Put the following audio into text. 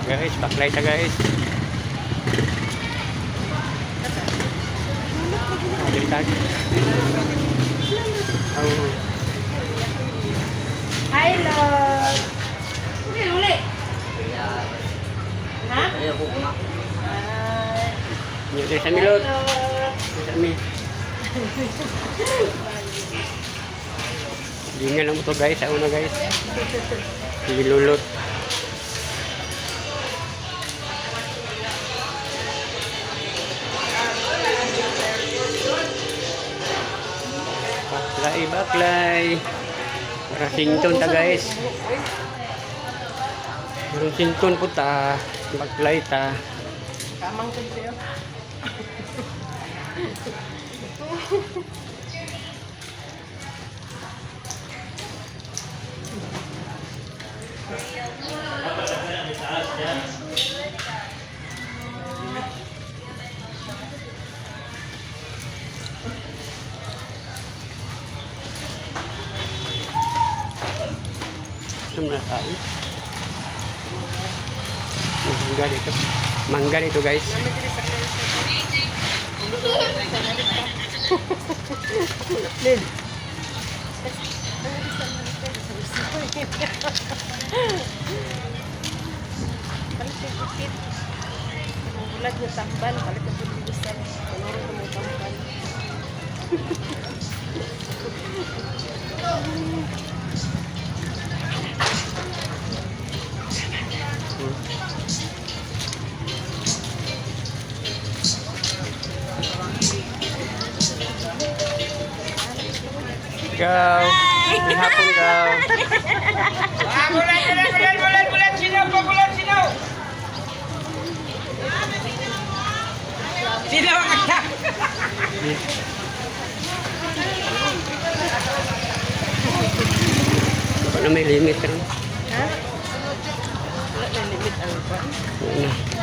Guys, baklay ta, guys. Dili ta. Oh, Hi, love. Uli, uli. Ha? Hi. Dili sa milot. Love. Dili sa mi. Hindi nga lang ito, guys, sa una, guys. Nilulot. Baklay, baklay. Rasington ta, guys. Rasington po ta. Baklay ta. Kamang ko siya. Gusto mo na tayo? Mangga dito. Mangga dito, guys. Lin. Palit yung bukit. Ang bulag ng tambal. Palit yung bukit. Panuro na mong tambal. Go. May hapon, go. Ah, bulan, bulan, bulan, bulan, bulan, sinaw pa, bulan, sinaw. Sinaw ang anak. Baka na may limit rin. Ha? Wala na limit ang kwan. Wala na.